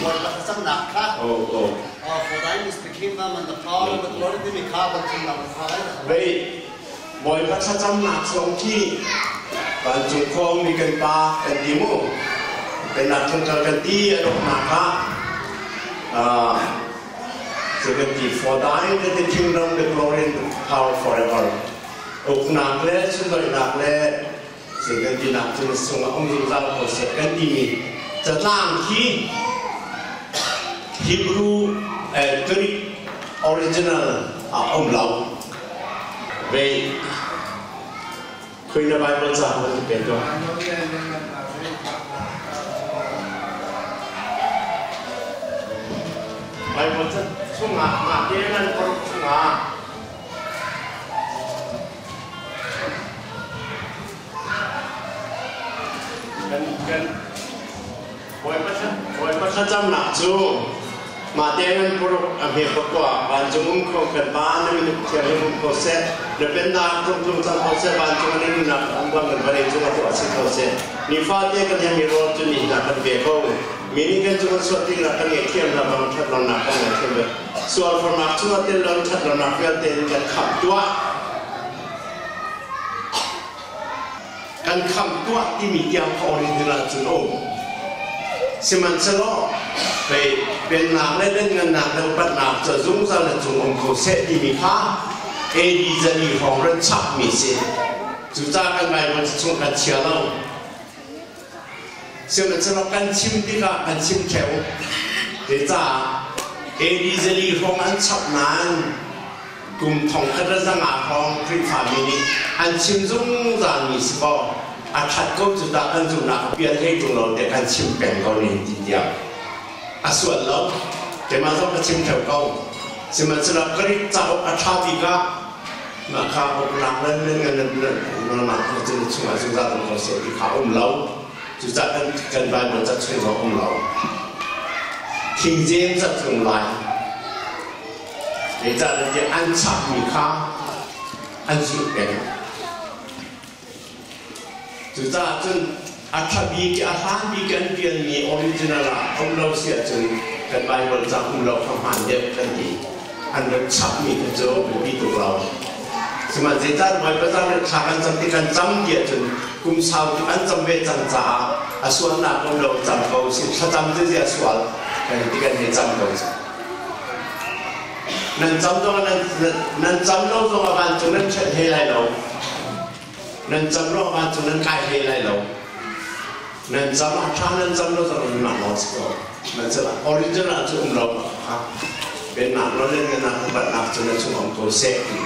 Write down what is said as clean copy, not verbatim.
Bawipa thlacamnak kha For thine is the kingdom and the power and the glory timi kha kan chimnak na tha lai. Vei Bawipa thlacamnak zong khi vancung khuangmi kan Pa kan ti mu. Pennak tlungkal kan ti a donghnak ah cu kan ti for thine is the kingdom, the glory and the power forever. Uknak le sunlawinak le Zei kan tinak cu na sungah um zungzal ko seh kan timi catlang khi Hebrew Greek original ah um lo. Vei khui na Bible ca kan pe tuah. Bible ca chungah mah te nan paruk chungah Bawipa thlacamnak cu mahte nan puruk a hme pakua vancung um kho kan Pa na min thianghlim um ko seh na pennak tlungtlung cang ko seh vancung in nunnak um bang kan vawlei cung ah tuah si ko seh nifate kan herhmi rawl cu ni hna kan pe ko mi nih kan cung an suat dingnak kan ngaihthiam hna bang ṭhat lonak kan ngaihthiam ve sualfornak chungah tel lo ṭhat lonak vialte in kan khamh tuah kan khamh tuah timi tiang kha original cun a um sihmanhsehlaw hei pennak le lianngannak le upatnak cu zungzal le cung um kho seh timi kha AD zali hrawng ran chapmi si. Cucaah kan Bible chung kan chia lo. Sihmanhsehlaw kan chim tikah kan chim ṭheo. Zeicah AD zali hrawng an chap nain kum thongkhat le zanga hrawng Khrihfami nih an chim zungzalmi si kaw a ṭhat ko cu tah kan zumhnak a pial hlei ṭung lo tiah kan chim peng ko nihin ti tiang a sual lo. Keimah zong ka chim ṭheo ko. Sihmanhsehlaw Greek cauk a ṭha bik ah mah kha uknak le nunnak cu na chungah zungzal um ko seh ti kha um lo. Cucaah kan kan Bible ca chung zong um lo. King James a tlung lai. Zeicahtiah an chapmi kha an zulh peng. Cucaah cun a ṭha bik i a hlaan bik an pianmi original ah um lo si ahcun kan Baibal ca um lo kha hmaan deuh kan ti. An rak chapmi kha cu biapi tuk lo. Sihmanhsehlaw zeicah Bawipa cam le thla kan cam ti kan cam ti ahcun kum sau tuk an cam ve cang caah a sualnak um lo cam ko si thlacam cu zia sual kan ti kan hei cam ko. Nan cam zong nan cam lo zong ah vancung nan ṭhen hlei lai lo. Nan cam lo vancung nan kai hlei lai lo. Nan cam ah ṭha nan cam lo zong in mah lawng si ko. Nan cam original cu um lo kha. Pennak lo le ngenak upatnak cu na chung um ko seh ti.